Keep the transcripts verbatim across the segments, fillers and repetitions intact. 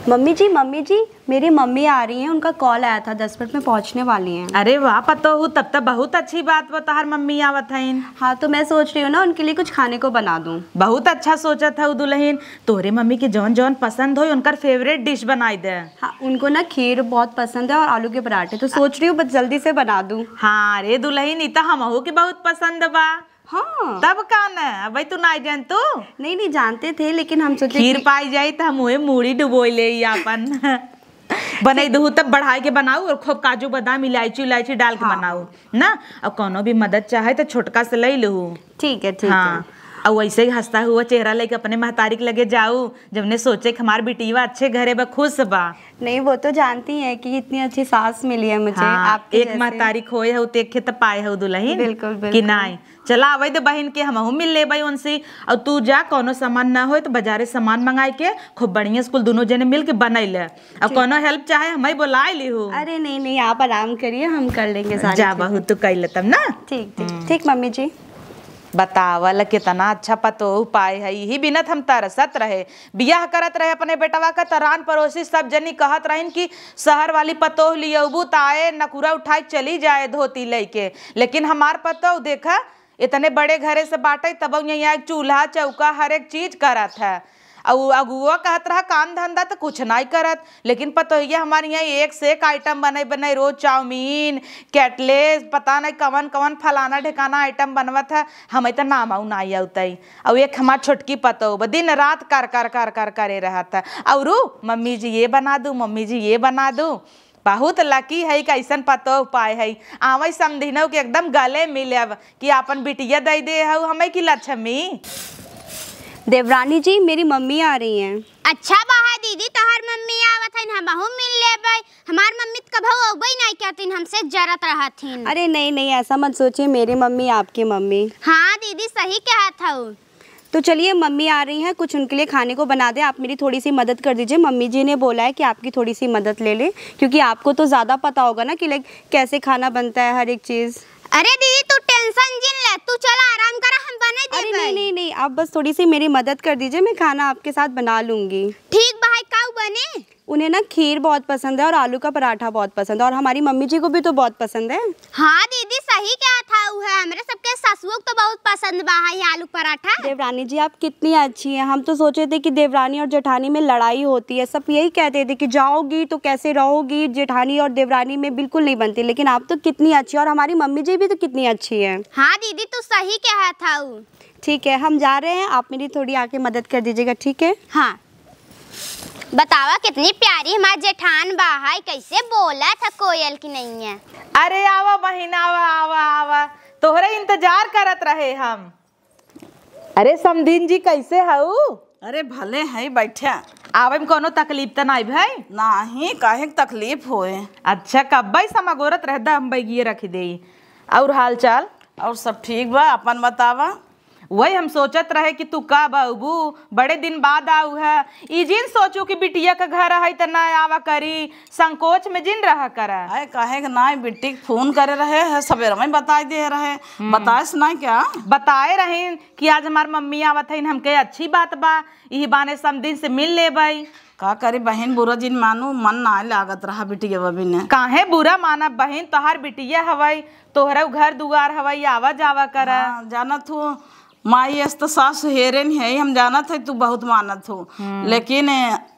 मम्मी जी, मम्मी जी, मेरी मम्मी आ रही हैं, उनका कॉल आया था, दस मिनट में पहुंचने वाली हैं। अरे वाह पतोहू, तब तो बहुत अच्छी बात बा, तोहार मम्मी आवत हईन। हाँ, तो मैं सोच रही हूँ ना, उनके लिए कुछ खाने को बना दूँ। बहुत अच्छा सोचत हऊ दुलहिन, तोहरे मम्मी के जौन जौन पसंद होई, उनकर फेवरेट डिश बनाई दे। हाँ, उनको ना खीर बहुत पसंद है और आलू के पराठे, तो सोच रही हूँ बस जल्दी से बना दूँ। हाँ रे दुलहिन, ई तो हमहू के बहुत पसंद बा। हाँ। तब का न, अबे तू नाई जान तू? नहीं, नहीं जानते थे, लेकिन हम सोचे खीर कि पाई जाई त हम उहे मूड़ी डुबोई ले ई आपन। बनाई दहू तब बढ़ाई के बनाऊ और खूब काजू बादाम इलायची उलायची डाल के हाँ। बनाऊ ना। और कोनो भी मदद चाहे तो छोटका से ले लहू। ठीक है, ठीक हाँ। है। और वैसे ही हंसता हुआ चेहरा लेके अपने महतारी के लगे जाऊ, जब ने सोचे कि हमार बिटिया अच्छे घरे बा, खुश बा। नहीं, वो तो जानती है कि इतनी अच्छी सास मिली है मुझे हाँ, आपके एक जैसे। महतारी खोए हो तो एक खेत पाए हो दुलहिन। बिल्कुल, कि बिल्कुल। नाई? चला, आवे दे बहिन के, हमहू मिल लेबै उनसे। और तू जा, कौनो सामान ना होए तो बाजारे सामान मंगाए के खूब बढ़िया से कुल दुनो जने मिल के बनाई ले। और ठीक। कौनो हेल्प चाहे, हमें बुलाए लिहू। अरे नहीं, नहीं, आप आराम करिए, हम कर लेंगे सारी जा चीजें। बहू, तू कर ले तब ना। ठीक, ठीक, हम्म। ठीक मम्मी जी। बतावल कितना अच्छा पतोह पाए है, यही बिनत हम तरसत रहे। बियाह करत रहे अपने बेटवा का, त रान पड़ोसी सब जनी कहत रहिन कि शहर वाली पतोह लियबू त आए नकुरा उठाए चली जाए धोती लेके। लेकिन हमार पतोह देखा, इतने बड़े घरे से बाटे, तब यहाँ एक चूल्हा चौका हर एक चीज करत है। और अगुआ कहत रहा काम धंधा तो कुछ नहीं करत, लेकिन पतोहिया हमारे यहाँ एक से एक आइटम बने बने, रोज चाउमीन, कटलेट, पता नहीं कवन कवन फलाना ढेकाना आइटम बनवत है। हमें तो नाम आऊ नहीं आवतई। और एक हमार छोटकी पतोह बा, दिन रात कर कर कर कर करे रहत है। और मम्मी जी ये बना दूँ, मम्मी जी ये बना दूँ। बहुत लकी है कि ऐसन पतोह पाए है। आवै समधिनों के एकदम गले मिले अब कि आपन बिटिया दे दे हऊ हमें कि लक्ष्मी। देवरानी जी, मेरी मम्मी आ रही हैं। अच्छा बा है दीदी, तोहार मम्मी आवत है, हमहू मिल लेबै। हमार मम्मी त कभो अउबे नहीं करतीन, हमसे जरत रहत हिन। अरे नहीं, नहीं, ऐसा मत सोचिए, मेरी मम्मी, आपकी मम्मी। हाँ दीदी, सही कहत हऊ। तो चलिए, मम्मी आ रही हैं, कुछ उनके लिए खाने को बना दें। आप मेरी थोड़ी सी मदद कर दीजिए। मम्मी जी ने बोला है कि आपकी थोड़ी सी मदद ले लें, क्योंकि आपको तो ज़्यादा पता होगा ना कि, लाइक, कैसे खाना बनता है, हर एक चीज़। अरे दीदी, तू टेंशन जिन ले, तू चल आराम करा, हम बना देबे। अरे नहीं, नहीं, नहीं, आप बस थोड़ी सी मेरी मदद कर दीजिए, मैं खाना आपके साथ बना लूँगी। ठीक बा, है काऊ बने? उन्हें ना खीर बहुत पसंद है और आलू का पराठा बहुत पसंद है, और हमारी मम्मी जी को भी तो बहुत पसंद है। हाँ दीदी, सही कहत हऊ है, हमरे सबके सासुओ को तो बहुत पसंद बा है आलू पराठा। देवरानी जी, आप कितनी अच्छी हैं। हम तो सोचे थे कि देवरानी और जेठानी में लड़ाई होती है, सब यही कहते थे कि जाओगी तो कैसे रहोगी, जेठानी और देवरानी में बिल्कुल नहीं बनती, लेकिन आप तो कितनी अच्छी, और हमारी मम्मी जी भी तो कितनी अच्छी है। हाँ दीदी, तू सही कहत हऊ। ठीक है, हम जा रहे हैं, आप मेरी थोड़ी आके मदद कर दीजिएगा, ठीक है? हाँ। बतावा, कितनी प्यारी हमार जेठान बा है, कैसे बोलत है कोयल की नैया। अरे आवा बहिन, आवा, आवा, आवा, तोहरे इंतजार करत रहे हम। अरे समधीन जी, कैसे हऊ? अरे भले है, बैठा। आवे में कोनो तकलीफ त नाई भाई? नाही, काहे के तकलीफ होए? अच्छा, कब्बे समगोरत रह दा, हम बैगिए रख देई। और हाल चाल? और सब ठीक बा, अपन बतावा। वही हम सोचत रहे कि तू कब अउबू, बड़े दिन बाद आऊ है। ई जिन सोचू कि बिटिया का घर है त ना आवा करी, संकोच में जिन रहा करा। अरे काहे के नाई, बिट्टी के फोन करे रहे है, सवेरे में बताई दे रहे। हम्म। बताए से नाई क्या? बताए रही कि आज हमार मम्मी आवत है, हमके अच्छी बात बा, यही बाने समदिन से मिल लेबै। का करी बहिन, बुरा जिन मानू, मन नाई लागत रहा बिटिया बिने। काहे बुरा मानब बहिन, तोहार बिटिया हवै, तोहरा घर दुआर हवै, आवा जावा करा। हाँ, जानत हूँ, माई अस त सास हेरे नहीं है, हम जानत है तू बहुत मानत हो, हम्म। लेकिन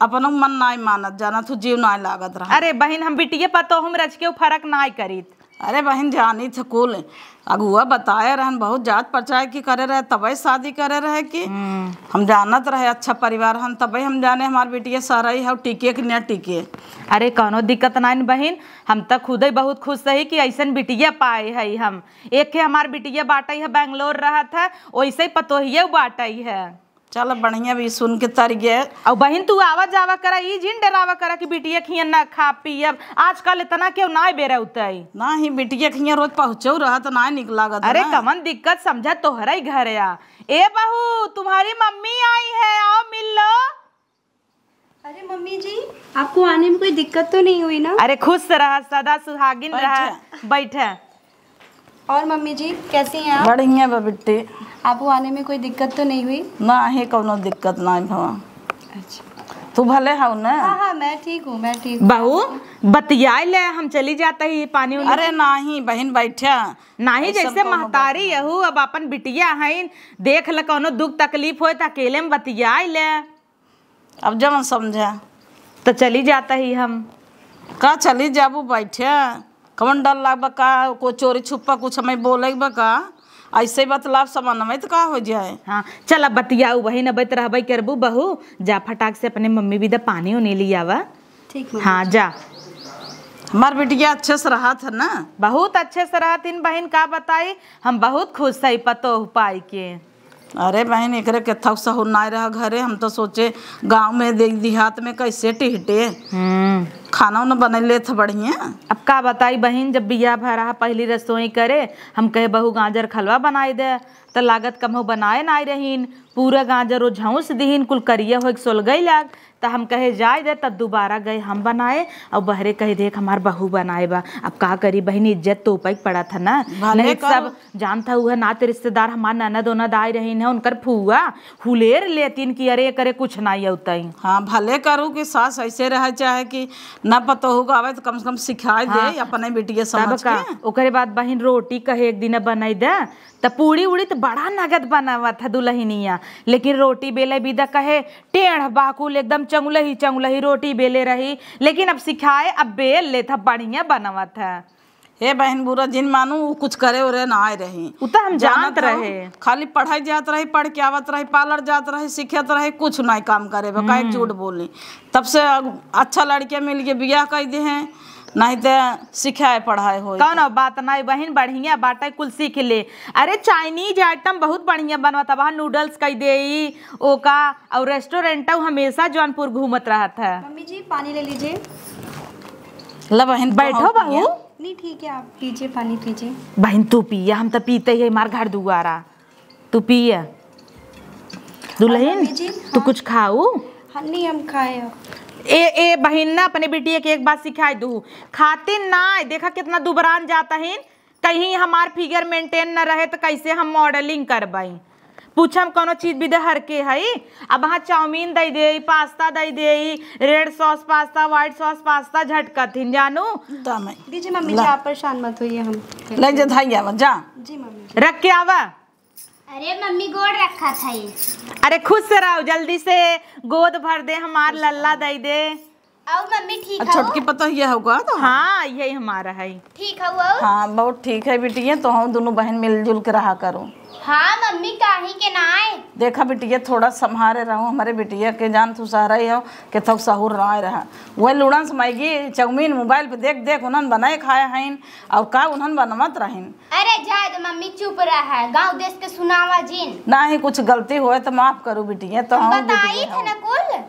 अपनो मन नाई मानत, जानत हो जीव नाई लागत रहा। अरे बहिन, हम बिटिये पतोह हम रच के फर्क नाई करीत। अरे बहिन, जानी थे कुल, अगुआ बताए रहन, बहुत जांच पड़ताल की करे रहे, तबे शादी करे रहे कि हम्म। हम जानत रहे अच्छा परिवार हन, तबे हम जाने हमार बिटिया सरई है, टिके कि न टिके। अरे कौनो दिक्कत नाई न बहिन, हम त खुदे बहुत खुश रही कि ऐसन बिटिया पाए है हम। एक है हमार बिटिया बाटई है, बेंगलोर रहत है, वैसे ही पतोहिए बाटई है। चल बढ़िया भी सुन के तर गए। और बहिन तू आवा जावा करा, ई जिन डरावा करा कि बिटिया खिया ना खा पी। अब आजकल इतना क्यों ना बेरा उतई। ना ही बिटिया खिया रोज पहुँचो रहा तो ना निक लागत अरे ना। कमन दिक्कत समझा तोहरा ही घर आ। ए बहू, तुम्हारी मम्मी आई है, आओ मिल लो। अरे मम्मी जी, आपको आने में कोई दिक्कत तो नहीं हुई ना? अरे खुश रहा, सदा सुहागिन रहा। बैठे। बैठे। और मम्मी जी, कैसी हैं आप? बढ़िया बा बिट्टी। आपको आने में कोई दिक्कत तो नहीं हुई? ना ही कौनो दिक्कत ना भवा। अच्छा। तू भले हऊ ना? हाँ, हाँ, मैं ठीक हूँ, मैं ठीक हूँ। बहू, बतियाए ले, हम चली जात ही पानी उनी। अरे नाही बहिन, बैठा। नाही, ऐसन जैसे कौनो बात महतारी नाही। यहू, अब अपन बिटिया हईन, देख ल कौनो दुख तकलीफ होए त अकेले में बतियाए ले। अब जवन समझा। त चली जात ही हम। का चली जाबू, बैठा। कवन डर लागबा का? कोई चोरी छुप्पा कुछ हमें बोले बा का? ऐसे बतलाब समझ में तो का हो जाए? हाँ, चल अब बतियाऊ बहिन, अब रहबे करबू बहू, जा फटाक से अपने मम्मी भी द पानी उनी ले आवा। ठीक मम्मी हाँ, जी। जा। हमार बिटिया अच्छे से रहत है ना? बहुत अच्छे से रहत इन बहिन, का बताई, हम बहुत खुश है पतोह पाई के। अरे बहिन, एकरे केथौ सहूर नाय रहा घरे। हम तो सोचे गाँव में दे देहात में कैसे टिहटे। हम्म। खाना उना बनइ लेत ह बढ़िया। अब का बताई बहिन, जब बियाह भा रहा पहली रसोई करे, हम कहे बहू गाजर खलवा बनाई दे, त लागत कमहू बनाए नाय रहीन। पूरा गाजर वो झौंस दिहिन, कुल करिया होइक सोलगई लाग। त हम कहे जाए दे, तब दोबारा गए हम बनाए, और बहरे कहे देख हमार बहू बनाए बा। अब का करी बहिन, इज्जत तोपे के पड़त है ना। भले नहीं करो। सब जानत ह, उहे नाते रिश्तेदार हमार ननद ओनद आए रहीन है, उनकर फुआ हुलेर लेतीन कि अरे करे कुछ नाई अउतई। हाँ, भले करू कि सास ऐसे रहे, चाहे कि ना पतोहू को आवे तो कम से कम सिखाए दे हाँ। अपने बिटिया तब समझ का? के। ओकरे बाद बहिन रोटी कहे एक दिन बनाई दे, त पूड़ी उड़ी त बड़ा नगद बनावत है दुल्हनिया, लेकिन रोटी बेले बिदा कहे टेढ़ बाकुल एकदम चंगुलही चंगुलही रोटी बेले रही, लेकिन अब सिखाए, अब बेल लेत ह, बढ़िया बनावत है। हे बहिन, बुरा जिन मानू, उ कुछ करे उरे ना आए रही। उ त हम जानत जानत हऊ, रहे। खाली पढ़ाई जात रही, पढ़ के आवत रही, पार्लर जात रही, सीखत रही, कुछ नाई काम करे बा, काहे हम्म। झूठ बोली। तब से अग-, अच्छा लड़के मिल के बियाह कर दे हैं, नहीं त सिखाए पढ़ाए होई। कौनो बात नाई बहिन, बढ़िया बाटे, कुल सीख ले। अरे चाइनीज आइटम बहुत बढ़िया बनवत बा, नूडल्स कई देई ओका, और रेस्टोरेंट हमेशा जौनपुर घूमत रहत है। मम्मी जी, पानी ले लीजिए। ला बहिन, बैठो तू बहू। पिया। नहीं, ठीक है, आप पीजिए, पानी पीजिए। बहिन, तू पिया, हम त पीते ही हमार घर दुआरा। तू पिया। दुल्हन, मम्मी जी, तू हाँ। कुछ खाऊ? हाँ, नहीं, हम खाए अब। ए, ए बहिन ना, अपने बिटिया के एक बात सिखाई दू, खातिन ना, देखा कितना दुबरान जात हिन, कहीं हमार फिगर मेंटेन न रहे त कैसे हम मॉडलिंग करबई? पूछम कौनो चीज भी दे हर के हई। अब हाँ चाउमीन दई देई, पास्ता दई देई, रेड सॉस पास्ता, व्हाइट सॉस पास्ता झटकत हिन जानू। दम है। दीजिए मम्मी जी, ला। आप परेशान मत होइए, हम ले जा धाई आवा, जा। जी मम्मी जी। रख के आवा। अरे मम्मी गोड़ रखा था ये। अरे खुश से रहो, जल्दी से गोद भर दे, हमार लल्ला दई दे। और मम्मी ठीक अब हो? छोटकी पतोहिया होगा तो? हाँ, यही हमारा है। ठीक हो? हाँ, बहुत ठीक है बिटिया, तो हम दोनों बहन मिलजुल के रहा करो। हाँ मम्मी, काहे के ना आए? देखा बिटिया, थोड़ा संभारे रहो, हमारे बिटिया के जान तू सहरा ही हो, के थक सहूर ना आए रहा। वह लूड़न से मैगी, चाउमीन मोबाइल पे देख देख उन्हन बनाए खाए हईन, और का उन्हन बनवत रहीन। अरे जाए दे मम्मी, चुप रहा, गाँव देश के सुनावा जिन। नाही कुछ गलती होए तो माफ करू बिटिया, तो हम हम बिटिया बताई थे हो। ना कुल।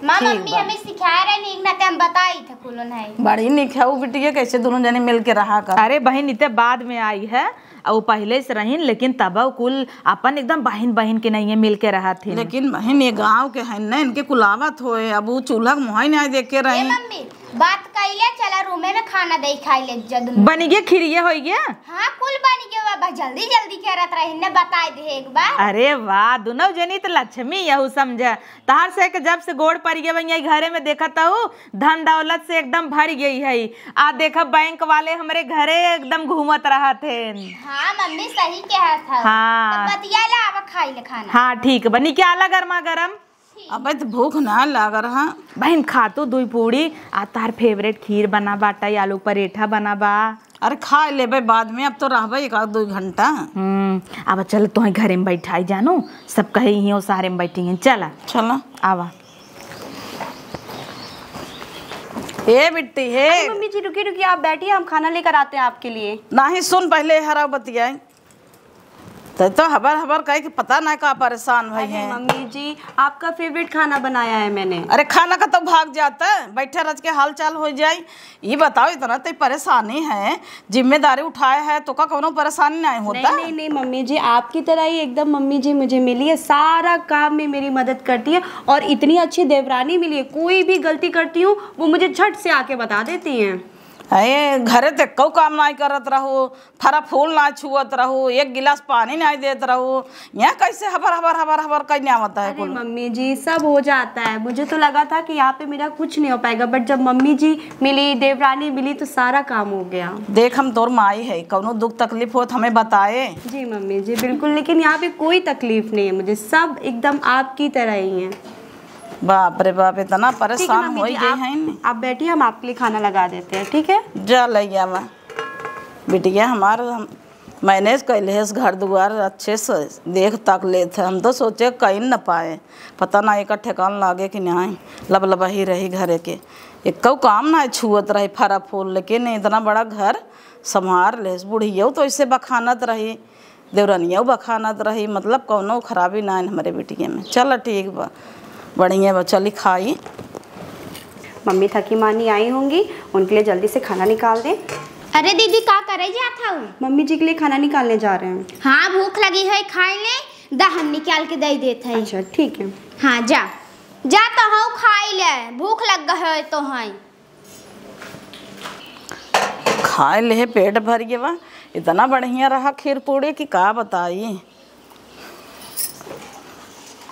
माँ, ठीक मम्मी बा। हमें सिखाए रहे नीक ना, ते हम बताई थे कुल उन्हें। बड़ी नीक है वो बिटिया, कैसे दोनों जने मिल के रहा कर। अरे बहिन, इते बाद में आई है, और वो पहले से रहीन, लेकिन तब वो कुल अपन एकदम बहिन बहिन के नहीं है, मिल के रहा थे। लेकिन बहिन, ये गाँव के हैं ना, इनके कुल आवत होए, अब वो चूल्हा के मुँह ही नहीं देख के ए रही। मम्मी, बात कइले, चला रूमे में खाना दे खाई ले जदुन। बनी गे खिरिया होई गे? हाँ, कुल बनी गे बाबा, जल्दी जल्दी करत रही ने, बताई दे एक बार। अरे वाह, दोनों जनी त लक्ष्मी यहू समझे। तहार से के जब से गोड़ पड़ गए भैया घरे में देखत हूँ, धन दौलत से एकदम भर गई है। आ देखा बैंक वाले हमरे घरे एकदम घूमत रहत हैं। हाँ मम्मी सही कहा था। हाँ। तो बतिया ला, अब खाई ले खाना। हाँ ठीक बा, निकाला गर्मा गरम। अबे तो भूख ना लाग रहा। बहिन, खा तू दुई पूड़ी, आ तार फेवरेट खीर बना बाटा, आलू परेठा बना बा। अरे, खा लेबे बाद में, अब तो रहबे एक आध दो घंटा। हम्म, अब चल तोहे घरे में बैठाई जानू, सब कहे इहीं ओसारे में बैठी हैं, चला। चला। आवा। ए बिट्टी, हे। अरे मम्मी जी, रुकिए, रुकिए, आप बैठिए, हम खाना लेकर आते हैं आपके लिए। नाही, सुन, पहले हरा बतियाई। तो, तो हबर हबर कहे कि पता ना का परेशान भई अरे हैं। मम्मी जी, आपका फेवरेट खाना बनाया है मैंने। अरे खाना का तो भाग जाता है, बैठे रह के हाल चाल हो जाई। ये बताओ, इतना तो परेशानी है, जिम्मेदारी उठाए है, तो का कौनो परेशानी नहीं होता? नहीं, नहीं, नहीं मम्मी जी, आपकी तरह ही एकदम मम्मी जी मुझे मिली है, सारा काम में मेरी मदद करती है और इतनी अच्छी देवरानी मिली है, कोई भी गलती करती हूँ वो मुझे झट से आके बता देती हैं। अरे, घरे ते कऊ काम नाई करत रहू, फरा फूल नाई छुअत रहू, एक गिलास पानी नाई देत रहू, यहाँ कैसे हबर, हबर, हबर, हबर कइने आवत है अरे कुल? मम्मी जी, सब हो जाता है। मुझे तो लगा था कि यहाँ पे मेरा कुछ नहीं हो पाएगा, but जब मम्मी जी मिली, देवरानी मिली, तो सारा काम हो गया। देख, हम तोर माई है, कौनो दुख तकलीफ होत हमें बताए। जी मम्मी जी, बिल्कुल, लेकिन यहाँ पे कोई तकलीफ नहीं है मुझे, सब एकदम आपकी तरह ही है। बाप रे बाप, इतना ठीक है परेशान मम्मी हो जी, गए आप, हैं। आप बैठिए, हम आपके लिए खाना लगा देते हैं, ठीक है? जा ले आवा। बिटिया हमार हम मैनेज कैले है घर दुआर अच्छे से, देख तक लेत है। हम तो सोचे कहीं न पाए, पता ना एकर ठेकान लागे कि नहीं। लबलबाही रही घरे के, एक्कौ काम ना छुअत रही फरा फूल, लेकिन इतना बड़ा घर संभार लेस। बुढ़ियो तो ऐसे बखानत रही, देवरनियो बखानत रही, मतलब कौनो खराबी ना है हमरे बिटिया में। चल ठीक बा, बढ़िया बा, चली खाई। मम्मी थकी मानी आई होंगी, उनके लिए जल्दी से खाना निकाल दें। अरे दीदी, का करे जात हऊ? मम्मी जी के लिए खाना निकालने जा रहे हैं। हाँ, भूख लगी है, खाए ले, दा हम निकाल के दे देत है। अच्छा, ठीक है। हाँ, जा, जा तो हऊ खाई ले, भूख लग गए है तो है। खाए ले, पेट भर गया बा। इतना बढ़िया रहा खीर पूड़ी कि का बताई।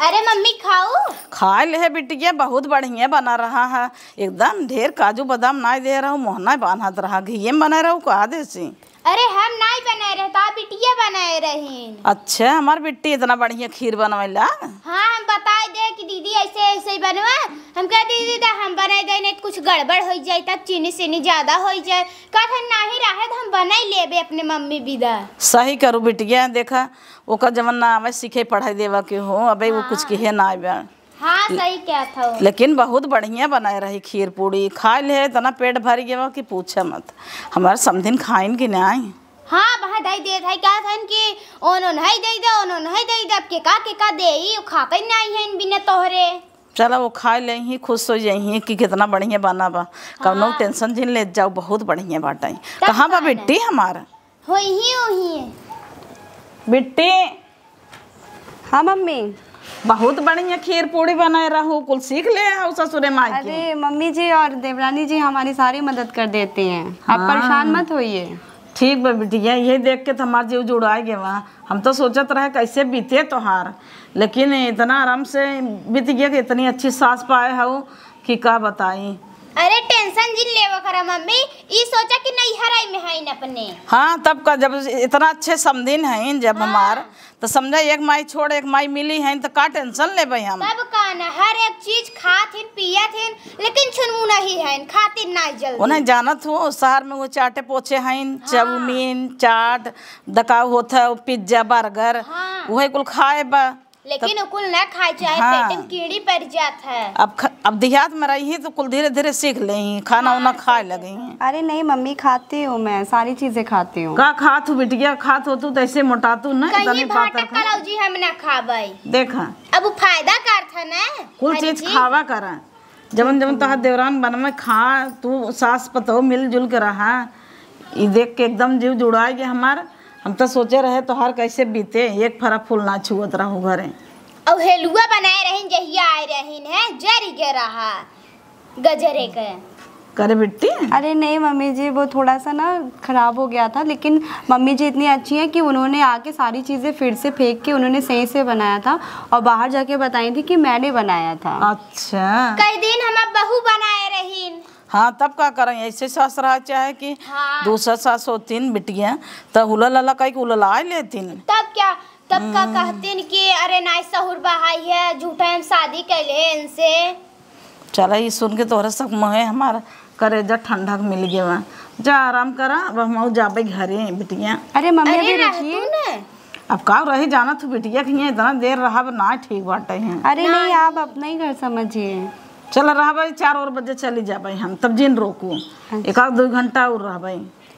अरे मम्मी, खाऊ? खाए ले बिटिया, बहुत बढ़िया बना रहा है एकदम। ढेर काजू बादाम नाई दे रहू, मोहना बांधत रहा, घीये में बनाए रहू का देसी? अरे हम नाई बनाए रहे, तो बिटिया बनाए रहीन। अच्छा, हमार बिट्टी इतना बढ़िया खीर बनवेला। हाँ, हम बताए दे कि दीदी ऐसे ऐसे ही बनवा। हम कह दीदी दा हम बनाए दे, नहीं तो कुछ गड़बड़ हो जाए, तब चीनी सीनी ज्यादा हो जाए। कहत है, "नाही रहे तो हम बनाई लेबे अपने मम्मी बिदा।" सही करू बिटिया, देखा ओकर जवन ना आवे सीखे पढ़ाई देवा के हो, अबे वो कुछ हाँ। किहे ना आवे। हाँ, सही कहत हौ। लेकिन बहुत बढ़िया बनाए रही खीर पूड़ी, खाए ले इतना पेट भर गया कि पूछे मत। हमार समधिन खाइन कि नाई। हाँ, वहाँ दे देत है, कहत हन कि ओन ओन है दे दे, ओन ओन है दे दे, अब के का, के का देई, उ खाते नाई है बिना तोहरे। चला, वो खाए ले ही खुश हो जाई कि कितना बढ़िया बना बा। कौनो हाँ। टेंशन जिन ले जाओ, बहुत बढ़िया बाटे। तब कहाँ बा का ना? बिट्टी हमार? होई ही, होई ही। बिट्टी। हाँ मम्मी। बहुत बढ़िया खीर पूड़ी बनाए रहू, कुल सीख ले आओ ससुरे माई के। अरे मम्मी जी और देवरानी जी हमारी सारी मदद कर देती हैं, आप हाँ। परेशान मत होइए। ठीक बा बिटिया, ये देख के तो हमार जीव जुड़ाए गए बा। हम तो सोचत रहे कैसे बीते तोहार, लेकिन इतना आराम से बीत गया कि इतनी अच्छी सास पाए हऊ कि का बताई। अरे टेंशन जिन लेवा करा मम्मी, ई सोचा कि नैहर आई में हईन अपने। हाँ, तब का, जब इतना अच्छे समधिन हईन जब हाँ। हमार, तो समझा एक माई छोड़ एक माई मिली हईन, तो का टेंशन लेबे हम। तब का न, हर एक चीज खात हिन, पियत हिन, लेकिन छुनमुन ही हईन, खातिर ना जल्दी। उन्हें जानत हो, शहर में वो चाटे पोछे हईन, हाँ। चाउमीन, चाट, दकाऊ होत है, पिज्जा, बर्गर, हाँ। वही कुल खाए बा। लेकिन तब उ कुल ना खाए चाहे, हाँ। पेट में कीड़ी पड़ जात है। अब ख-, अब देहात में रही तो कुल धीरे धीरे सीख ले, खाना हाँ, उना खाए सही लगे। है। अरे नहीं मम्मी, खाती हूँ मैं, सारी चीजें खाती हूँ। का खात हूँ बिटिया, खात हो तू तो ऐसे मोटा तू ना, कहीं इतने भाटा पातर खा। कलौजी हम ना खाबे। देखा। अब उ फायदा करत है ना, कुल हर चीज चीज। खावा करा। जवन जवन तोहार देवरान बनवे खा, तू सास पतोह मिलजुल के रहा। ई देख के एकदम जीव जुड़ाए गया हमार। हम तो सोचे रहे तोहार कैसे बीते, एक फरा फूल ना छुअत रहू घरे। और हेलुआ बनाए रहीन जहिया आए रहीन है, जरी के रहा गजरे के। करे बिट्टी? अरे नहीं मम्मी जी, वो थोड़ा सा ना खराब हो गया था, लेकिन मम्मी जी इतनी अच्छी हैं कि उन्होंने आके सारी चीजें फिर से फेंक के उन्होंने सही से बनाया था और बाहर जाके बताई थी कि मैंने बनाया था। अच्छा। कई दिन हम अब बहू बनाए रहीन। हाँ, तब का करें, ऐसे सास रहा चाहे कि हाँ। दूसरा सास होतीन बिटिया, त हुला लला कह के उललाए लेतीन। तब क्या, तब का हम्म। कहतीन कि अरे नाई सहुर बहाई है, झूठा हम शादी कैले हैं इनसे। चला, ई सुन के तोहरे सब मोहे हमार करेजा ठंडक मिल गया। जा आराम करा, अब हम जाबे घरे बिटिया। अरे मम्मी, अरे अभी रह रुकिए। तू ना। अब का रही, जाना तू बिटिया के हियां इतना देर रहब ना ठीक बाटे हैं। अरे नहीं, नहीं। आप अपना ही घर समझिए। चल रहबे, चार और बजे चली जाबे हम, तब जिन रोकू। अच्छा। एक आध दो घंटा और रहबे।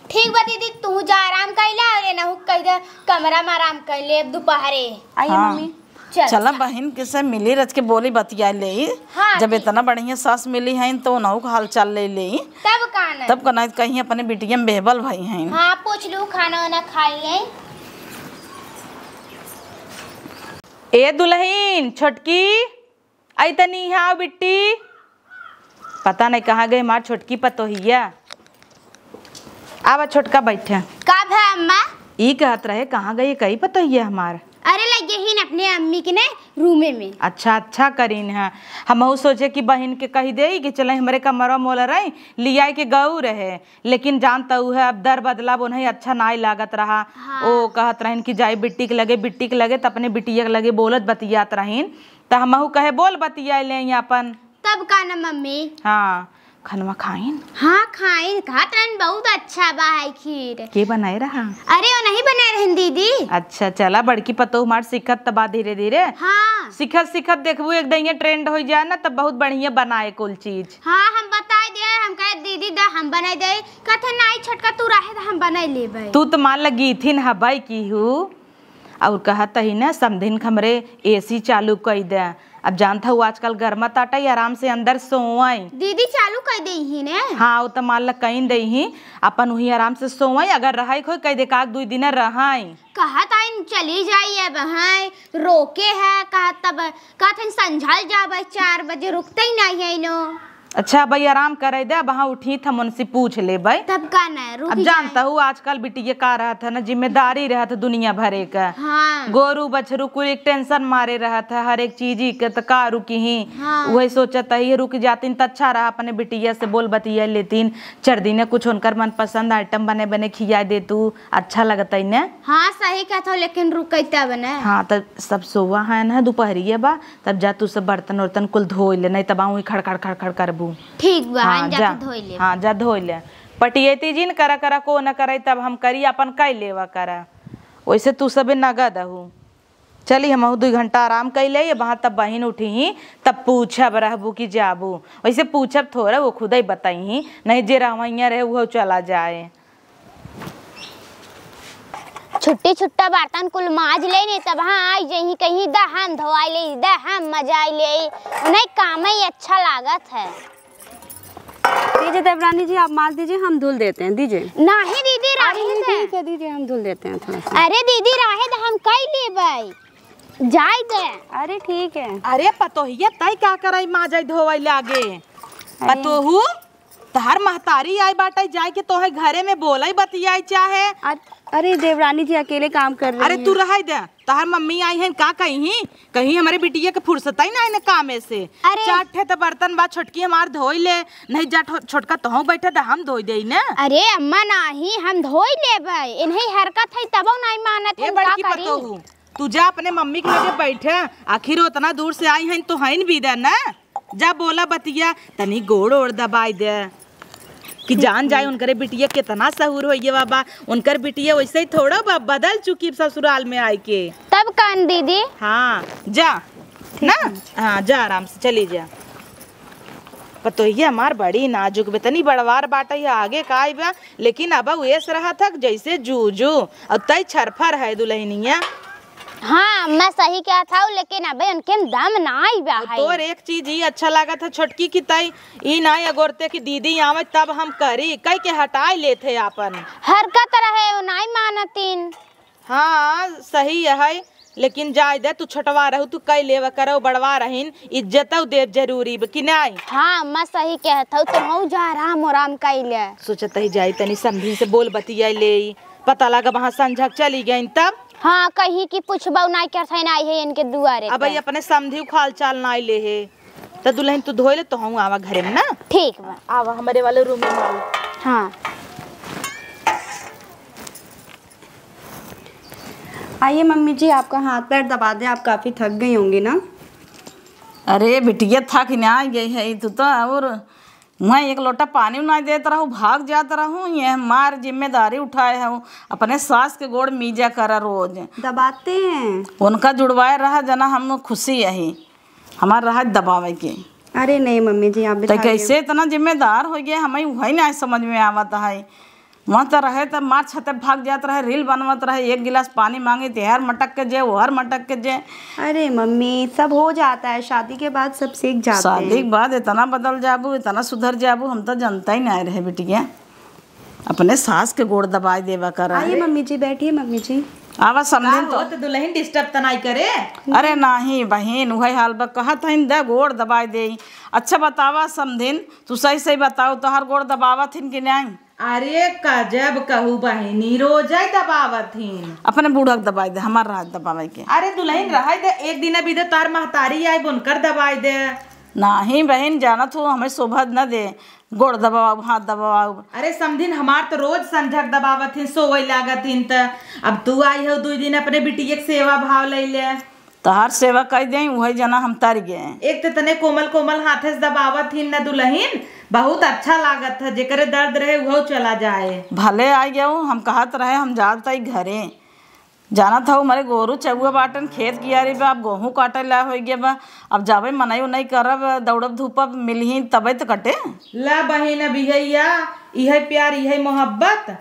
ठीक बा दीदी, तू जा आराम कइला, और एनहू कह दे कमरा में आराम कर ले अब दोपहरे। आइए हाँ। मम्मी। चल, चला चल। बहिन के से मिली रच के बोली बतिया ले। हाँ, जब ठीक। इतना बढ़िया सास मिली है तो उनहू का हाल चाल ले ले। तब का ना। तब का ना कहीं अपने बिटिया में बेहबल भाई हैं। हाँ, पूछ लू, खाना वाना खाई है। ए दुल्हन, छोटकी, आई तनी यहाँ आओ बिट्टी। पता नहीं कहाँ गई हमार छोटकी पतोहिया। आवा छोटका, बैठे। का भा अम्मा? ई कहत रहे, कहाँ गई कई पतोहिया हमार? अरे, लगे ही न अपने अम्मी के ने रूमे में। अच्छा, अच्छा करीन है। हमहू सोचे कि बहिन के कही देई कि चले हमरे कमरवा मोल रही, लियाई के गऊ रहे। लेकिन जानत हऊ है, अब दर बदला बोनही अच्छा नाई लागत रहा। हाँ। ओ कहत रहन कि जाई बिट्टी के लगे, बिट्टी के लगे, त अपने बिटिया के लगे बोलत बतियात रहिन। त हमहू कहे, बोल बतिया ले आपन। तब का न मम्मी? हाँ, खनवा खाइन? हाँ, खाइन। कहत रहन बहुत अच्छा बा है खीर। के बनाए रहा? अरे, वो नहीं बनाए रहन दीदी। अच्छा, चला, बड़की पतोह मार सीखत त बा धीरे धीरे। हाँ। सीखत सीखत देखबू, एक दइया ट्रेंड हो जाए ना, तब बहुत बढ़िया बनाए कुल चीज। हाँ, हम बताई दे, हम कहे, "दीदी, दा, हम बनाई दे।" कहते, "नाई छोटका, तू रहे दा, हम बनाई लेबे।" तू तो मान लगी थी न हबाई की हूँ। और कहत ही ना, समधिन के हमरे एसी चालू कई दे। अब जानत हऊ, आजकल गर्मा ताटा ही, आराम से अंदर सोवई। दीदी चालू कई दे ही ने। हाँ, वो तो मान ल कई दे ही, अपन वही आराम से सोवई। अगर रहाई खोई, कई दे का दुई दिन रहाई। कहत आइन चली जाई, अब हैं, रोके है, कहत तब, कहत हन संझल जाबे चार बजे, रुकते ही नहीं है इनो। अच्छा भाई, आराम करे दे, अब हाँ उठी त हम उनसे पूछ लेबे। तब का न, रुक अब जानत हऊ, आजकल बिटिया का रहत है ना, जिम्मेदारी रहत है दुनिया भरे का। हाँ। गोरू बछरू कुल एक टेंशन मारे रहत है, हर एक चीज ही के त का रुकी ही। हाँ। वही सोचत ही, रुक जातीन त अच्छा रहा, अपने बिटिया से बोल बतिया लेतीन, चार दिन कुछ उनकर मनपसंद आइटम बने बने खिया दे तू, अच्छा लगत है ने। हाँ, सही कहत हो, लेकिन रुकई तब ने। हाँ, त सब सोवा है ना, दुपहरिया बा, तब जा तू सब बर्तन उर्तन कुल धोई ले, नहीं तब आऊँ खड़ खड़ खड़ खड़ करबू। ठीक बा, हाँ, हम जाके जा। धोई लेब। हाँ, जा धोई ले। पटियती जिन करा करा, को न करे तब हम करी, अपन कई लेवा करा। वैसे तू सबे नगद अहू। चली, हमहू दुई घंटा आराम कई ले, ये वहाँ तब बहिन उठी ही, तब पूछब रहबू कि जाबू। वैसे पूछब थोड़ा, वो खुदे बताई ही, नहीं जे रहवैया रहे, वो चला जाए। छुट्टी छुट्टा बर्तन कुल माज लेने, तब हाँ आई जही कहीं, द हम धोआई ले, द हम मजाई ले, उन्हें काम ही अच्छा लागत है। दीजिए देवरानी जी, आप माज दीजिए, हम धुल देते हैं, दीजिए। नहीं दीदी, अरे राहे नहीं, दे। ठीक है, दीजिए, हम धुल देते हैं थोड़ा सा। अरे दीदी, राहे दे, हम कई लेबै, जाई दे। अरे ठीक है। अरे पतोहिया, तई का करई माजई धोवई लागे? अरे। पतोहू, तहार महतारी आई बाटे, जाए के तोहे घरे में बोलई बतियाई चाहे। अ-, अरे देवरानी जी अकेले काम कर रही अरे हैं। तू रहई दे, तहार मम्मी आई हैं, का कही? कहीं हमरे बिटिया के फुर्सत ही ना है न कामे से। अरे। चार ठे त बर्तन बा, छोटकी हमार धोई ले, नहीं जा ठो-, छोटका तोहू बैठे त हम धोई देई न। अरे अम्मा नाही, हम धोई लेबै, इन्हें हरकत है तबो नहीं मानत ए हैं, का बड़की करी? पतोहू, तू जा अपने मम्मी के लगे बैठे, आखिर उतना दूर से आई हैं तो हईन भी दे न। जा बोला बतिया, तनी गोड़ ओड़ दबाई दे कि जान जाए उनकरे बिटिया कितना सहूर होइए बाबा। उनकर बिटिया वैसे ही थोड़ा बा, बदल चुकी ससुराल में आए के। तब कान दीदी। हाँ, जा ना। हाँ, जा आराम से चली जा। पतोहिया हमार बड़ी नाजुक बे, तनी बड़वार बाटे, ये आगे का आइबा, लेकिन अब उ एस रहा था जैसे जूजू, और तई छरफर है दुल्हनिया। हाँ, मैं सही कहत हूँ, लेकिन अबे उनके में दम ना आई बा और है। तोर एक चीज ही अच्छा लागत है छोटकी की तई ई ना अगोरते कि दीदी आवे तब हम करी, कह के हटाए लेत है आपन। हरकत रहे, उ नाई मानतीन। हाँ, सही है, लेकिन जाए दे, तू छोटवा रहू, तू कई लेवा करो, बड़वा रहीन, इज्जत देव जरूरी बा कि नाई? हाँ, मैं सही कहत हूँ, तू हूँ जा आराम आराम कई ले। सोचत ही जाई तनी समधी से बोल बतिया ले, पता लगा वहाँ संझक चली गई तब। हाँ, कहीं की पूछबो नाई करत है, नाई है इनके दुआरे अब पे। ये अपने समधी उखाल चाल नाई ले है, त दुल्हन तू धोए ले, तो हूँ आवा घरे में ना। ठीक बा। आवा हमरे वाले रूम में आवा। हाँ। आइए मम्मी जी, आपका हाथ पैर दबा दें, आप काफ़ी थक गई होंगी ना। अरे बिटिया, थक ना गई है तू तो, और मैं एक लोटा पानी ना देत रहू, भाग जात रहू, ये मार जिम्मेदारी उठाए हूँ, अपने सास के गोड़ मीजा करा रोज। दबाते हैं। उनका जुड़वाए रहा जना, हम खुशी यही, हमार रहा दबावे के। अरे नहीं मम्मी जी, आप तो बिठा कैसे इतना जिम्मेदार हो गया, हमें वही ना समझ में आवत है। वहाँ तो रहे तो मार छते भाग जात रहे, रील बनवत रहे, एक गिलास पानी मांगे तो हर मटक के जे, वो हर मटक के जे। अरे मम्मी, सब हो जाता है, शादी के बाद सब सीख जाते शादी हैं। के बाद इतना बदल जाबू, इतना सुधर जाबू, हम तो जनता ही नहीं रहे बिटिया। अपने सास के गोड़ दबाए देवा कर आइए रहे। मम्मी जी, बैठिए मम्मी जी। आवा का समधिन तो। होत दुलहिन, disturb त नाई करे? अरे नाही बहिन, उहइ हाल बा, कहत हइन द गोड़ दबाइ देइ। अच्छा बतावा समधिन, तू सही सही बताउ, तोहार गोड़ दबावत हिन कि नाही? अरे गजब कहू बहिनी, रोजइ दबावत हिन। अपने बूढ़ा के दबाइ दे, हमार रहइ दबावइ के। अरे दुलहिन रहइ दे, एक दिन अभी दे तोहार महतारी आइब उनकर दबाइ दे। नाही बहिन, जानत हू हमइ सोभा न दे, गोड़ दबाउ, हाथ दबाउ। अरे समधिन, हमार त रोज संझक दबावत हिन, सोवइ लागत हिन त। अब तू आई हउ दुइ दिन, अपने बिटिया के सेवा भाव लइ ले। तोहार सेवा कइ देइ, उहइ जना हम तरि गए। एक त तने कोमल कोमल हाथे से दबावत हिन न दुलहिन, बहुत अच्छा लागत ह, जेकरे दर्द रहे उहउ चला जाए। भले आइ गउ, हम कहत रहे हम जात हई घरे। जानत हउ, हमरे गोरू चउआ बाटन, खेत कियारी बा, अब गोहूँ काटइ ला होइ गए बा। अब जाबइ मनई उनई करब, दौड़ब धूपब, मिलही तबइ त कटे। ला बहिन, अब इहइ या, इहइ प्यार, इहइ मोहब्बत।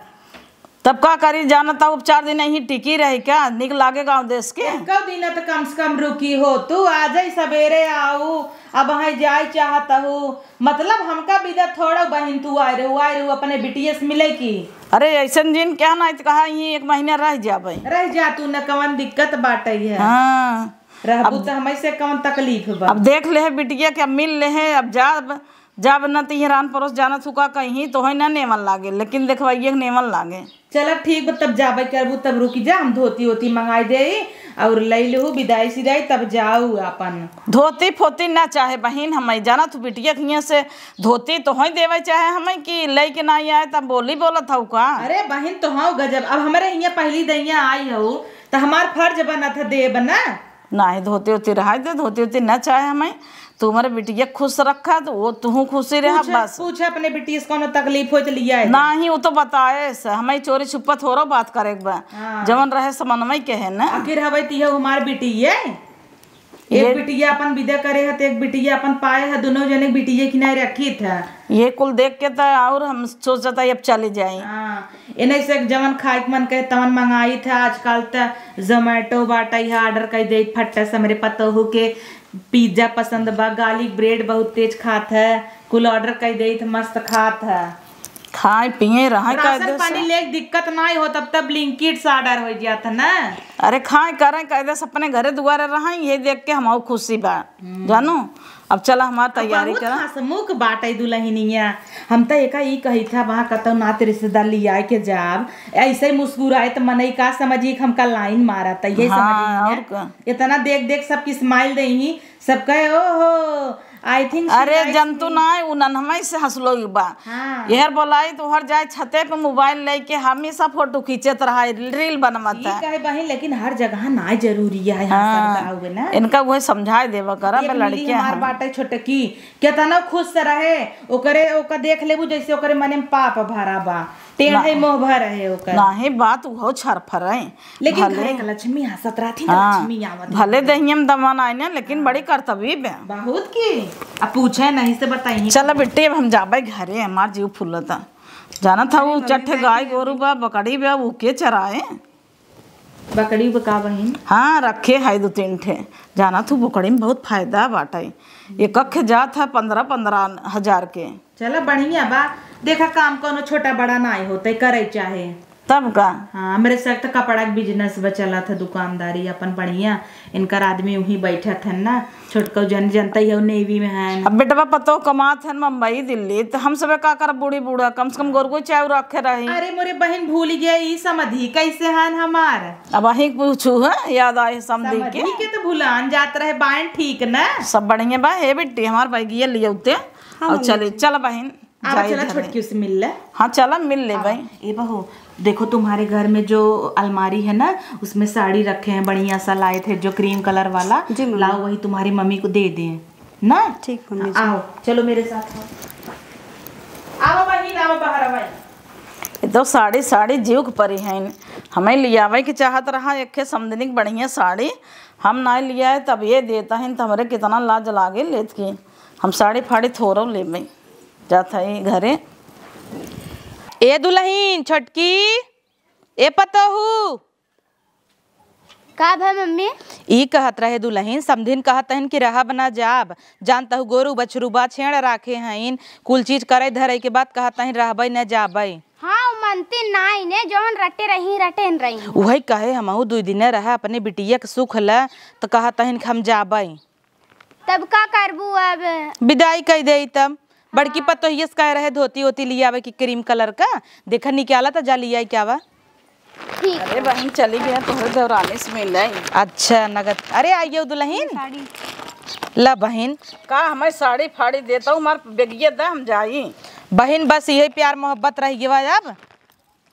तब का करी, जानत हउ, अब चार दिन यहीं टिकी रही का? निक लागे गाँव देस के? एक्कउ दिन त कम से कम रुकी हो, तू आजइ सबेरे आउ, अबहइ जाइ चाहत हउ, मतलब हमका बिदा थोड़ा बहिन, तू आए रहू, आए रहू अपने बिटिया से मिले की। अरे अइसन जिन कहा, नाहीं त कहा यहीं एक महीना रह जाबइ। रह जा तू न, कवन दिक्कत बाटइ है। हाँ। रहबू अब त हमइ से कवन तकलीफ बा। अब देख लेहे बिटिया के, अब मिल लेहे, अब जाब, जाब न त इहे रान परोस जानत हू का कहीं, तोहइ न नेवन लागे, लेकिन देखबइ एक नेवन लागे। चला ठीक बा, तब जाबइ करबू तब रुकि जा, हम धोती ओती मंगाइ देई अउर लइ लेहू बिदाई सिदाई, तब जाउ आपन। धोती फोती न चाहे बहिन, हमइ जानत हू बिटिया के हियाँ से धोती तोहइ देवइ चाहे हमइ कि लइके नाहीं आए तब बोली बोलत हउ का? अरे बहिन तोहउ गजब, अब हमरे हियाँ पहिली दइया आई हउ त हमार फर्ज बनत ह देब न। नाहीं धोती ओती रहइ दे, धोती ओती न चाहे हमइ। तू हमरे बिटिया खुस रखा, त वो तुहूँ खुसी रहा, पूछ, बस। पूछ अपने बिटिया से कउनो तकलीफ होइ त लियाए दे। नाहीं, वो तो बताए से, हमइ चोरी छुपा थोरो बात करे के बा। हाँ। जवन रहे समनवइ के है न। आखिर हवइ त इहउ हमार बिटिया। एक ये बिटिया अपन बिदा करे ह, त एक बिटिया अपन पाए ह, दुनउ जने बिटिया किनारे रखित ह। ये कुल देख के त अउर हम सोचत हई अब चले जाई। हाँ, एने से जवन खाए के मन कहे तवन मंगाइत ह। आजकल त Zomato बाटइ ह, order कइ देइत फट्टा से हमरे पतोहू के pizza पसंद बा, garlic bread बहुत तेज खात ह, कुल order कइ देइत ह, मस्त खात ह। खाए पिए रहइ राशन कायदे से। पानी लेके दिक्कत नाहीं होत, अब त Blinkit से order होइ जात ह न। अरे खाए करइ कायदे से, अपने घरे दुआरे रहइ, ये देख के हमहू खुसी बा। हम्म। जानू, अब चला हमार अब तैयारी बहुत करा। हंसमुख बाटइ दुलहिनिया। हम त एका ई कहित ह, वहाँ कतउ नात रिश्तेदार लियाए के जाब, अइसइ मुस्कुराए त मनई का समझी कि हमका line मारत ह, यही हाँ, समझी न। अउर का? एतना देख देख सबकी smile देइहीं, सब कहे, "ओहो, I think she अरे likes जंतु me।" नाहीं, उ नन्हमई से हंसलोई बा। हाँ। एहर बोलाई त ओहर जाए छते पे mobile लइके हमेशा photo खींचत रहा, reel बनवत ठीक है। है बहिन, लेकिन हर जगह नाहीं जरूरी है, हाँ। हंसत हुए ना। इनका उहे समझाए देवा करा, एक बे मिली लड़के हमार हैं। बाटे छोटकी, केतना खुश से रहे, ओकरे, ओका देख लेबू जैसे ओकरे मने में पाप भरा बा, टेढ़े ना। मोह भर है ओकर। नाहीं, बात उहो छरफर है। लेकिन भले घरे के लक्ष्मी हंसत रहती ना, हाँ, लक्ष्मी आवत भले रहती। दहिया में दमन आए ना, लेकिन हाँ। बड़ी करतबी बे। बहुत की। अब पूछे नहीं से बताई। चल बिट्टी, अब हम जाबे घरे, हमार जीव फूलता। जानत हऊ, अरे, मम्मी चट्ठे मैं गाय अकेले गोरू बा, बकरी बा, ऊ के चराए? बकरी बा का बहिन? हाँ, रखे है दो तीन ठे। जानत हऊ, बकरी में बहुत फायदा बाटे। एक अखे जात है पन्द्रह, पन्द्रह हजार के। चला बढ़िया बा, देखा काम कउनो छोटा बड़ा नाहीं होते, करे चाहे। तब का? हाँ, हमरे सर त कपड़ा के business बा, चलत है दुकानदारी अपन बढ़िया। इनकर आदमी उहीं बैठत है ना, छोटका जन, जनता ही है, Navy में है। अब बेटवा पतो कमात है मुंबई, दिल्ली, त हम सबे का करब बूढ़ी बूढ़ा, कम से कम गोरगो चाय रखे रही। अरे मोरे बहिन भूल गया ई समधी, कैसे हैं हमार? अब वही पूछू है, याद आए समधी के। समधी के त भुलान जात रहे, बाइन ठीक ना? सब बढ़िया बा। हे बिट्टी, हमार बैगिया लियौते। हाँ, और मम्मी चले, जी। चल बहिन, आवा, जाई चला, घरे। छोटकी से मिल ले। हाँ, चला, मिल ले आवा। भाई। ए बहू, देखो, तुम्हारे घर में जो अलमारी है ना, उसमें साड़ी रखे हैं, बढ़िया सा लाए थे, जो cream colour वाला। जी, मम्मी। लाओ, वही तुम्हारी मम्मी को दे दें, ना? ठीक, मम्मी जी। आओ, चलो मेरे साथ आओ। आवा बहिन, आवा, बाहर आवा। ये तो साड़ी, साड़ी जीव के परी है। हमें लियावे के चाहत रहा, एक ठे समधिनी के बढ़िया साड़ी, हम ना लियाए, तब ये देता है, तो हमरे कितना लाज लागे लेत की। हम साड़ी फाड़ी थोरो लेबे। जात हई घरे। ए दुलहिन, छोटकी, ए पतोहू। का भा मम्मी? ई कहत रहे दुलहिन, समधिन कहत हइन कि रहब ना जाब। जानत हऊ गोरू बछरू बा, छेड़ राखे हइन, कुल चीज करे धरे के बाद कहत हइन रहबे ना जाबे। हाँ, उ अंतिम नाई ने जौन रटे रही, रटे न रही। उहइ कहे, हमहू दुइ दिने रहे अपने बिटिया के सुख ल, त कहत हइन कि हम जाबइ। तब का करबू अब? बिदाई कइ देई तब। बड़की हाँ। पतोहिया से कहे रहे धोती ओती लियावे कि क्रीम कलर का, देखा निकाला त जा लियाई के आवा। ठीक अरे है। बहिन, चली गए तोहरे देवरानी से मिले। अच्छा, नगद। अरे आइयो दुलहिन। साड़ी। ला बहिन। का हमें साड़ी फाड़ी देता हूँ, हमार बेगिया दा, हम जाई। बहिन, बस इहे प्यार मोहब्बत रह गया अब।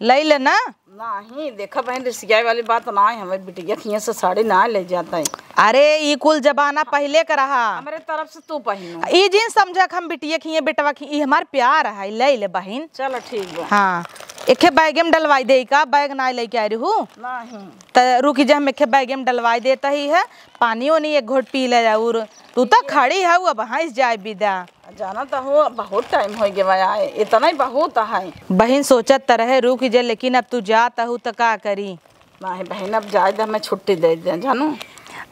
लई ले ना। नाही, देखा बहिन, रिसियाई वाली बात ना है, हमें बिटिया खिया से साड़ी ना ले जाता है। अरे, ई कुल जमाना पहिले का रहा। हमरे तरफ से तू पहिनो। ई जिन समझा कि हम बिटिया खिए, बेटवा खिए, ई हमार प्यार है, ले ले बहिन। चलो ठीक बा। हाँ, एके बैगे में डलवाई दे का, बैग ना लेके आ रहू। नहीं। त रुकी जा, हम एके बैगे में डलवाई देता ही है, पानी ओनी एक घोट पी ले और तू तो खड़ी है, अब हंस जाए बिदा। जाना तो हो, बहुत टाइम हो गया आए, इतना ही बहुत है। बहिन सोचत त रहे रुकी जा, लेकिन अब तू जात हू त का करी? नाही बहिन, अब जाए दे, हमें छुट्टी दे दे, जानू।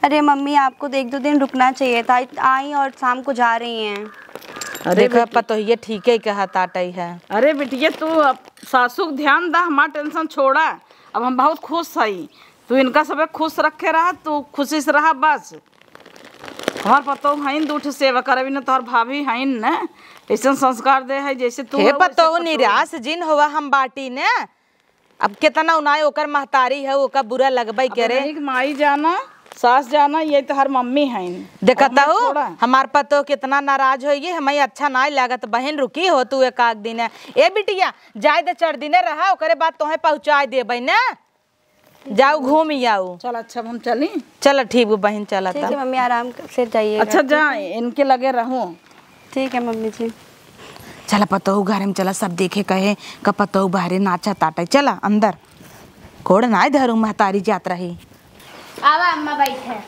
अरे मम्मी, आपको तो एक दो दिन रुकना चाहिए था, आई और शाम को जा रही हैं। अरे देखा, बेटी। पतोहिया ठीके कहत आटई है। अरे बिटिया, तू अब सासू के ध्यान दा, हमार टेंशन छोड़ा। अब हम बहुत खुश हई, तू इनका सबे खुश रखे रहा, तू खुशी से रहा बस। हमार पतोह हईन, दू ठे सेवा करबी न, तोहर भाभी हईन न, ऐसन संस्कार दे है जैसे तू हे हऊ, वैसे पतोह पतोह। निराश जिन होवा, हम बाटी न। अब केतना उनाई ओकर महतारी है, ओकर बुरा लगबे अब करे। नहीं, माई जाना, सास जाना, ये तो हर मम्मी हईन। देखत अब हम हऊ, थोड़ा हमार पतोह केतना नाराज होइगी, हमें अच्छा नाई लागत। बहिन रुकी हो तू एक आध दिन। ए बिटिया, जाए दे, चार दिने रहा, ओकरे बाद तोहे पहुँचाए देबे न। जाऊ घूम आऊ। चल अच्छा, अब हम चली। चल ठीक बा बहिन, चला ठीक है तब। मम्मी, आराम से जाइएगा, अच्छा ठीक जा, है? इनके लगे रहूं। ठीक है मम्मी जी। चला पतोहू घरे में चला, सब देखे कहे का पतोहू बाहरे नाचा ताटे। चला अंदर। कोड़ नाय धरू, महतारी जात रही। आवा अम्मा बैठे।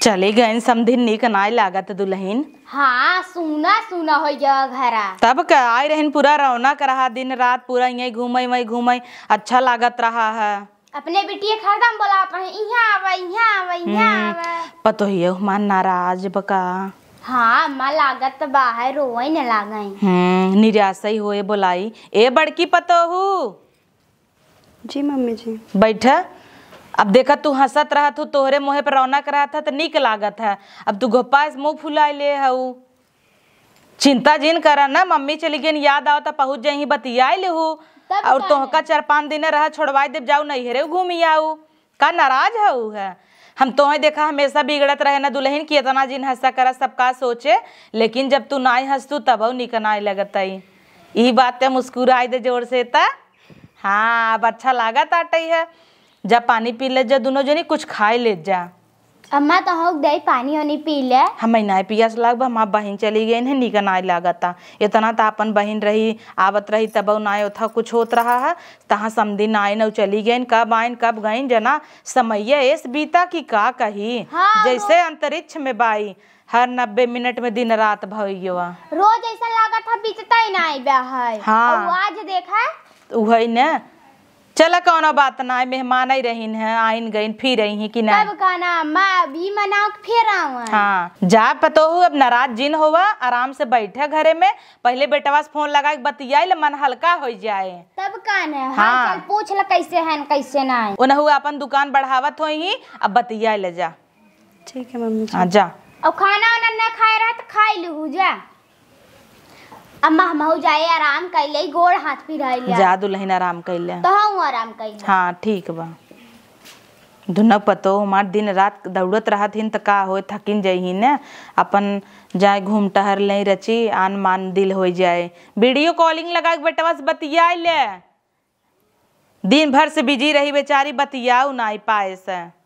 चली गइन समधिन, नीक नाय लागत दुलहिन। हाँ, सूना सूना होइ गया घरा। तब का आए रहन, पूरा रौनक रहा, दिन रात पूरा इहीं घूमे, वहीं घूमे, अच्छा लागत रहा है। अपने बिटिया के हरदम बोलावत रहे, "इहाँ आवा, इहाँ आवा, इहाँ हम्म, आवा।" पतोहिया हमार नाराज बा का? हाँ, अम्मा लागत बा है, रोवे न लागई। हम्म, निराशई होए बोलाई। ए बड़की पतोहू। जी मम्मी जी। बैठा। अब देखा तू हँसत रहत हू, तोहरे मुँहे पर रौनक रहत है त नीक लागत है। अब तू घोपाए से मुँह फुलाए ले हऊ। चिंता जिन करा ना, मम्मी चली गइन, याद आवा त पहुँच जइहीं, बतियाइ लेहू। तब और का तोहका है? चार पाँच दिन रहा, छोड़वाइ देब, जाऊ नैहरे घूमि आऊ। का नाराज हऊ है? हम तोहे देखा हमेशा बिगड़त रहे ना दुलहिन, कि एतना जिन हँसा करा, सब का सोचे, लेकिन जब तू नाई हँसतू तबहू निक नाई लगत आई। ई बात ते मुस्कुराइ दे जोर से त। हाँ, अब अच्छा लागत आटई है। जा पानी पी ले जा दुनो जनी, कुछ खाइ ले जा। अम्मा, तोहू के देई पानी ओनी पी ले। हमें नाय पियास लाग बा, हमार बहिन चली गइन है, नीक नाय लागता। इतना त आपन बहिन रही, आवत रही, तबहू नाय ओथा कुछ होत रहा है। तहाँ समधी नाय न चली गइन, कब आइन, कब गइन, जना समइया एस बीता कि का कही। हाँ, जैसे रो- अंतरिक्ष में बाई, हर नब्बे मिनट में दिन रात भई गवा। रोज ऐसा लागत है, बीतता ही नाय बा है। हाँ। और आज देखा। उहई न। चला, कौनो बात ना, मेहमान आई रहीन है, आइन गइन, फिर अइहीं कि ना। तब का ना, अम्मा, अभी मनाओ कि फिर आवा। हाँ, जा पतोहू, अब नाराज जिन होवा, आराम से बैठा घरे में, पहिले बेटवा से फोन लगाइ के बतियाइ ले, मन हल्का होइ जाए। तब का ना, हाँ। हाल चाल पूछ ले, कैसे हैं, कैसे ना है। उनहू आपन दुकान बढ़ावत होइहीं, अब बतियाइ ले जा। ठीक है मम्मी जी। हाँ, जा। और खाना वाना ना खाए रहा तो खाई लूहू, जा। अम्मा, हमहू जाए, आराम कइले, गोड़ हाथ पिराई ले। जा दुलहिन, आराम कइले। तोहू आराम कइले। हाँ, ठीक बा। दुनो पतोह हमार दिन रात दौड़त रहत हिन त का होए, थकिन जइहिन न। अपन जाए घूम टहर लें रची, आन मान दिल होइ जाए। वीडियो कॉलिंग लगाइ के बेटवा से बतियाइ ले। दिन भर से बिजी रही बेचारी, बतियाउ नाई पाए से।